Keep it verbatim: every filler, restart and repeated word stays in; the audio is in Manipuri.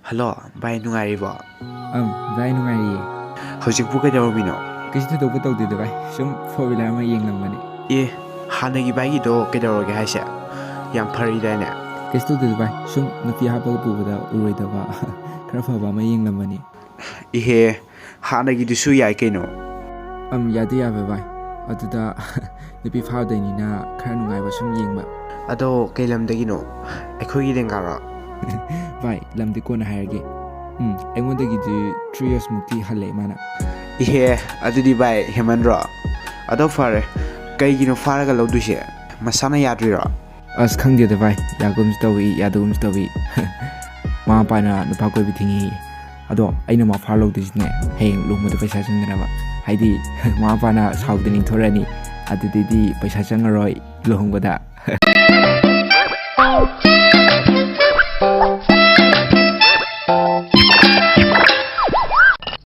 ꯍꯜꯂꯣ, ꯚꯥꯏ, ꯅꯨꯡꯉꯥꯏꯔꯤꯕꯣ? ꯑꯪ, ꯚꯥꯏ, ꯅꯨꯡꯉꯥꯏꯔꯤꯌꯦ꯫ ꯍꯧꯖꯤꯛꯄꯨ ꯀꯩꯗꯧꯔꯝꯃꯤꯅꯣ? ꯀꯩꯁꯨ ꯊꯣꯏꯗꯣꯛꯄ ꯇꯧꯗꯦꯗ, ꯚꯥꯏ꯫ ꯁꯨꯝ ꯐꯣꯔ ꯋꯤꯂꯔ ꯑꯃ ꯌꯦꯡꯂꯝꯕꯅꯦ꯫ ꯑꯦ, ꯍꯥꯟꯅꯒꯤ ꯚꯥꯏꯒꯤꯗꯣ ꯀꯩꯗꯧꯔꯒꯦ ꯍꯥꯏꯁꯦ? ꯌꯥꯝ ꯐꯔꯤꯗꯥꯏꯅꯦ? ꯀꯩꯁꯨ ꯇꯧꯗꯦꯗ, ꯚꯥꯏ꯫ ꯁꯨꯝ ꯅꯨꯄꯤ ꯍꯥꯞꯄꯒ ꯄꯨꯕꯗ ꯎꯔꯣꯏꯗꯕ ꯈꯔ ꯐꯕ ꯑꯃ ꯌꯦꯡꯂꯝꯕꯅꯦ꯫ ꯏꯍꯦ, ꯍꯥꯟꯅꯒꯤꯗꯨꯁꯨ ꯌꯥꯏ ꯀꯩꯅꯣ꯫ ꯑꯝ, ꯌꯥꯗꯤ ꯌꯥꯕ, ꯚꯥꯏ꯫ ꯑꯗꯨꯗ ꯅꯨꯄꯤ ꯐꯥꯎꯗꯣꯏꯅꯤꯅ ꯈꯔ ꯅꯨꯡꯉꯥꯏꯕ ꯁꯨꯝ ꯌꯦꯡꯕ꯫ ꯑꯗꯣ ꯀꯩ ꯂꯝꯗꯒꯤꯅꯣ? ꯑꯩꯈꯣꯏꯒꯤ ꯂꯦꯡꯒꯥꯔꯣ? ꯚꯥꯏ, ꯂꯝꯗꯤ ꯀꯣꯟꯅ ꯍꯥꯏꯔꯒꯦ꯫ ꯎꯝ, ꯑꯩꯉꯣꯟꯗꯒꯤꯗꯤ ꯊ꯭ꯔꯤ ꯌꯔꯁ ꯃꯨꯛꯇꯤ ꯍꯜꯂꯦ ꯃꯥꯅ꯫ ꯏꯍꯦ, ꯑꯗꯨꯗꯤ ꯚꯥꯏ, ꯍꯦꯃꯟꯗ꯭ꯔꯣ? ꯑꯗꯣ ꯐꯔꯦ, ꯀꯩꯒꯤꯅꯣ ꯐꯥꯔꯒ ꯂꯧꯗꯣꯏꯁꯦ? ꯃꯁꯥꯅ ꯌꯥꯗ꯭ꯔꯤꯔꯣ? ꯑꯁ, ꯈꯪꯗꯦꯗ, ꯚꯥꯏ꯫ ꯌꯥꯒꯨꯝꯁꯨ ꯇꯧꯏ, ꯌꯥꯗꯒꯨꯝꯁꯨ ꯇꯧꯏ꯫ ꯃꯃꯥ ꯃꯄꯥꯅ ꯅꯨꯄꯥ ꯀꯣꯏꯕ ꯊꯤꯡꯉꯤ꯫ ꯑꯗꯣ ꯑꯩꯅ ꯃꯥ ꯐꯥꯔ ꯂꯧꯗꯣꯏꯁꯤꯅꯦ, ꯍꯌꯦꯡ ꯂꯨꯍꯣꯡꯕꯗ ꯄꯩꯁꯥ ꯆꯪꯗꯅꯕ꯫ ꯍꯥꯏꯗꯤ, ꯃꯃꯥ ꯃꯄꯥꯅ ꯁꯥꯎꯗꯅ ꯏꯟꯊꯣꯔꯛꯑꯅꯤ꯫ ꯑꯗꯨꯗꯩꯗꯤ ꯄꯩꯁꯥ ꯆꯪꯉꯔꯣꯏ ꯂꯨꯍꯣꯡꯕꯗ꯫